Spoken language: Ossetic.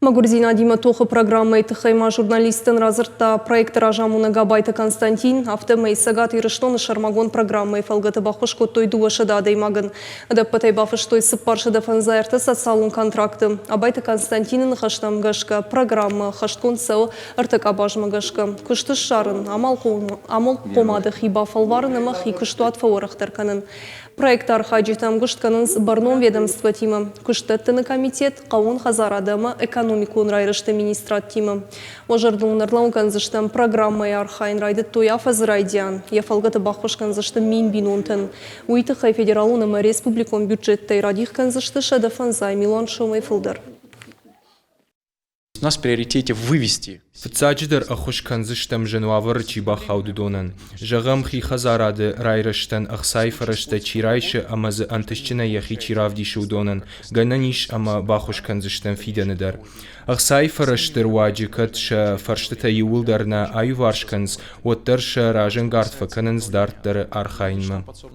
Мӕгуырдзинадимӕ тохы программӕйы тыххӕй ма журналисттӕн радзырдта проекты разамонӕг Абайты Константин. Афтӕмӕй Цӕгат Ирыстоны сӕрмагонд программӕйы фӕлгӕты баххуыс кодтой 200 адӕймагӕн. Ӕдӕппӕтӕй бафыстой 453 социалон контракты. Абайты Константины ныхӕстӕм гӕсгӕ, программӕ ӕххӕстгонд цӕуы ӕртӕ къабазмӕ гӕсгӕ: куыст ссарын, амалхъомады хи бафӕлварын ӕмӕ хи куыстуат фӕуӕрӕхдӕр кӕнын. Проекты архайджытӕ ӕмгуыст кӕнынц бӕрнон ведомствотимӕ, куыстдӕттыны комитет, хъӕууон хӕдзарады ӕмӕ экономикон райрӕзты министрадтимӕ. Уӕ зӕрдыл ын ӕрлӕууын кӕндзыстӕм, программӕйы архайын райдыдтой афӕдзы райдиан, йӕ фӕлгӕты баххуыс кӕндзысты 1000 бинонтӕн. Уый тыххӕй федералон ӕмӕ республикон бюджеттӕй радих кӕндзысты 150 милуан сомӕй фылдӕр. У нас в приоритете вывести. Фыццаджыдӕр ӕххуыс кӕндзыстӕм зын уавӕры чи бахауд, уыдонӕн. Зӕгъӕм, хи хӕдзарады райрӕзтӕн ӕхцайы фӕрӕзтӕ чи райсы ӕмӕ дзы ӕнтыстджынӕй йӕхи чи равдисы, уыдонӕн, гӕнӕн ис ӕмӕ баххуыс кӕндзыстӕм фидӕны дӕр. Ӕхцайы фӕрӕзты руаджы кӕд сӕ фӕрстытӕ иууылдӕр нӕ аиуварс кӕнынц, уӕддӕр сӕ разӕнгард фӕкӕнынц дарддӕры архайынмӕ.